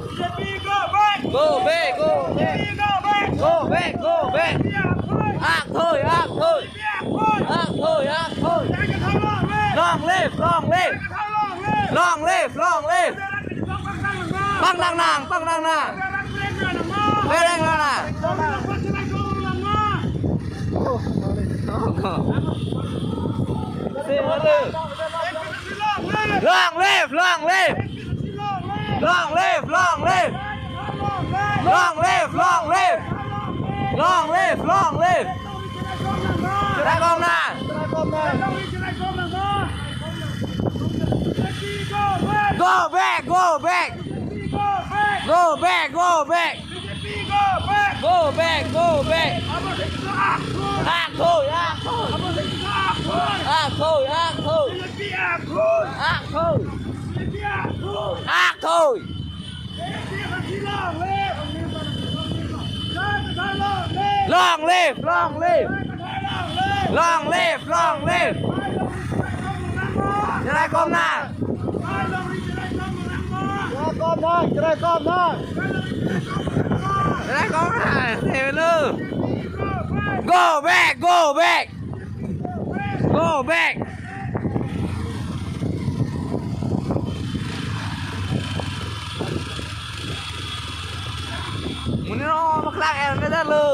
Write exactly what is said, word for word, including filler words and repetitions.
B J P go back! Go back, go back. B J P go back! Go back, go back. B J P akthoi! Akthoi, akthoi. B J P akthoi! Akthoi, akthoi. Jagat Long live! Long live, long live. Jagat Long live! Long live, long live. Pangdang nang, pangdang nang. Bereng nang. Long live, long live. Long live, long live. Long live, long live. Long live, long live. Cherai kom nang. Go back, go back. Go back, go back. Go back, go back. Akthoi, akthoi. Akthoi, akthoi. Akthoi. Akthoi. Long live, long live. Long live, long live. Cherai kom nang. Cherai kom nang, cherai kom nang. Cherai kom nang, hello. Go back, go back. Go back. Monit rong paklang el medal lo.